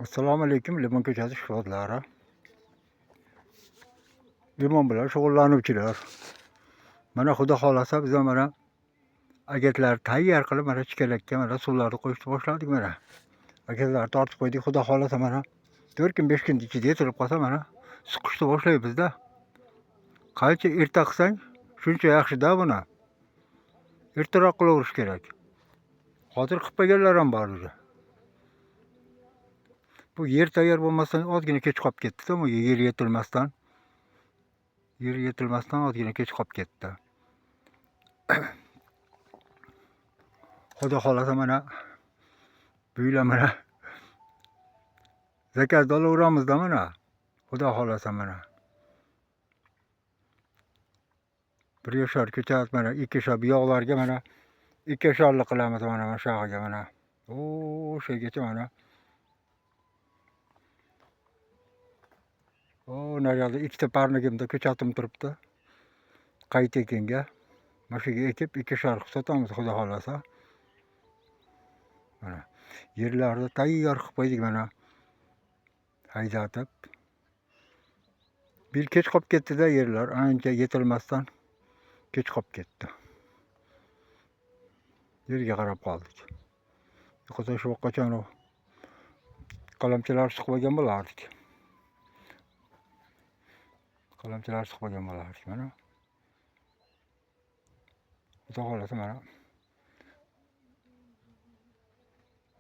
Assalomu alaykum, limon ko'chasi ishqibozlari. Limon bilan shug'ullanuvchilar. Mana xudo xohlasa biz ham mana agatlarni tayyor qilib mana chikalakka mana suvlarni qo'yishni boshladik mana. Agatlarni tortib qo'ydik, xudo xohlasa mana 4 kun 5 kun ichida yetilib qolsa mana suqishni boshlaymiz-da. Qancha erta qilsang shuncha yaxshi-da buni. Ertaroq qilaverish kerak. Hozir qilib qo'yganlar ham bor уже. Bu yer tayyor bo'lmasdan ozgina kech qolib ketdi-da, bu yer yetilmasdan. Yer yetilmasdan ozgina kech qolib ketdi. Xudo xohlasa mana bu yil ham mana zakaz olaveramizda mana. Xudo xohlasa mana. Bir yashar ko'chat mana ikki yashar bu yoqlarga mana ikki yasharlik qilamiz mana shu yog'iga mana. O'sha yergacha mana. O, naryoqda ikkita parnigimda ko'chatim turibdi. Qayta ekinga. Mana shu yerga ekib ikki yashar qilib sotamiz xudo xohlasa. Mana yerlarni tayyor qilib qo'ydik mana. Haydatib. Bir kech qolib ketdi-da yerlar, ancha yetilmasdan kech qolib ketdi. Yerga qarab qoldik. Yo'qsa shu qachon u qalamchalar siqib olgan bo'lardik. Qalamchalar siqib olgan bo'lardik mana. Xudo xohlasa mana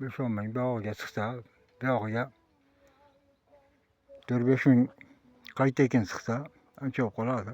5-10 ming buyog'iga chiqsa, buyog'iga 4-5 ming qayta ekin chiqsa ancha bo'lib qoladi.